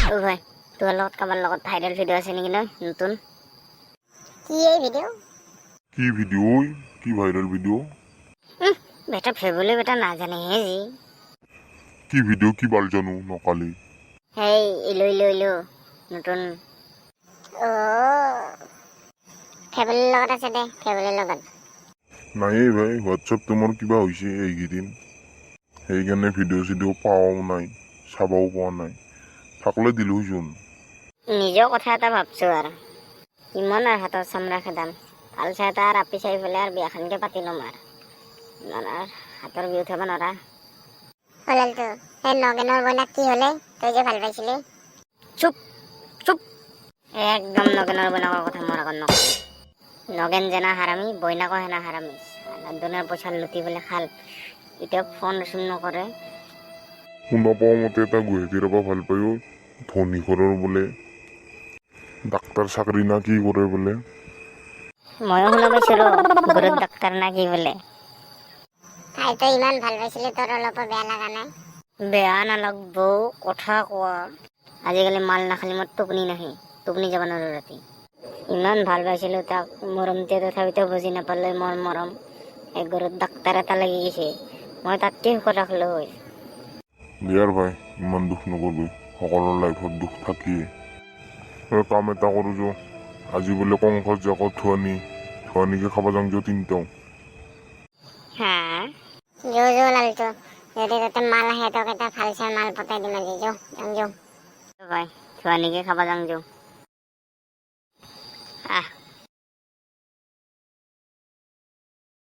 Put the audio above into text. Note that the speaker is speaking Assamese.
অ' ভাই, তোমাৰ লগত কাৰোবাৰ লগত ভাইৰেল ভিডিঅ' আছে নেকি নহয় নতুন? কি এই ভিডিঅ'? কি ভিডিঅ' ঐ? কি ভাইৰেল ভিডিঅ'? বেটা, ফেবুলি বেটা নাজানে হে যি। কি ভিডিঅ' কি বাল জানো নকালি। সেই ইলো ইলো ইলো নতুন। অ' ফেবুলিৰ লগত আছে দে, ফেবুলিৰ লগত। নাইয়ে ভাই, হোৱাটছএপটো মোৰ কিবা হৈছে এইকেইদিন, সেইকাৰণে ভিডিঅ' চিডিঅ' পোৱাও নাই, চাবও পোৱা নাই। থাকলে দিলোচোন। নিজৰ কথা এটা ভাবছো আৰু, কিমান আৰু হাতৰ চামৰা খেদাম। ভাল চাই এটা আৰু আপি চাই পেলাই আৰু বিয়াখনকে পাতি ল'ম আৰু। ইমান আৰু হাতৰ বিহু উঠাব নোৱাৰা। অ' লালটো, সেই নগেনৰ বইনাক কি হ'লে, তই যে ভাল পাইছিলি? চুপ চুপ, একদম নগেনৰ বইনাকৰ কথা মোৰ আগত নকবি। নগেন যেনা হাৰামি, বইনাকো সেনা হাৰামি। দুনীয়াৰ পইচা লুটি পেলাই খাল, এতিয়া ফোন ৰিচিভ নকৰে। শুনা পোৱা মতে এটা গুৱাহাটীৰ পৰা ভাল পায়ো, ধনী ঘৰৰ বোলে, ডাক্তৰ চাকৰি না কি কৰে বোলে। ময়ো শুনা পাইছো ৰ, গৰুৰ ডাক্তৰ না কি বোলে। তাই তই ইমান ভাল পাইছিলি, তোৰ অলপো বেয়া লগা নাই? বেয়া নালাগব কথা কোৱা। আজিকালি মাল নাখালি মোৰ টোপনি নাহে, টোপনি যাব নোৱাৰো ৰাতি। ইমান ভাল পাইছিলো তাক মৰমতে, তথাপিতো বুজি নাপালে মোৰ মৰম। এই গৰুৰ ডাক্তৰ এটা লাগি গৈছে, মই তাতকে সুখত ৰাখিলো হয়। দিয়াৰ ভাই, ইমান দুখ নকৰবি, সকলোৰ লাইফত দুখ থাকেই। এই কাম এটা কৰোঁ যো, আজি বোলে কংসত যে থুৱানি থুৱানিকে খাব যাওঁ যো তিনিটাও। হা? যো যো লালটো, যদি তাতে মাল আহে তোক এটা ভাল চাই মাল পতাই দিম আজি। যো, যাং যো। ভাই, থুৱানিকে খাব যাওঁ যো। আহ।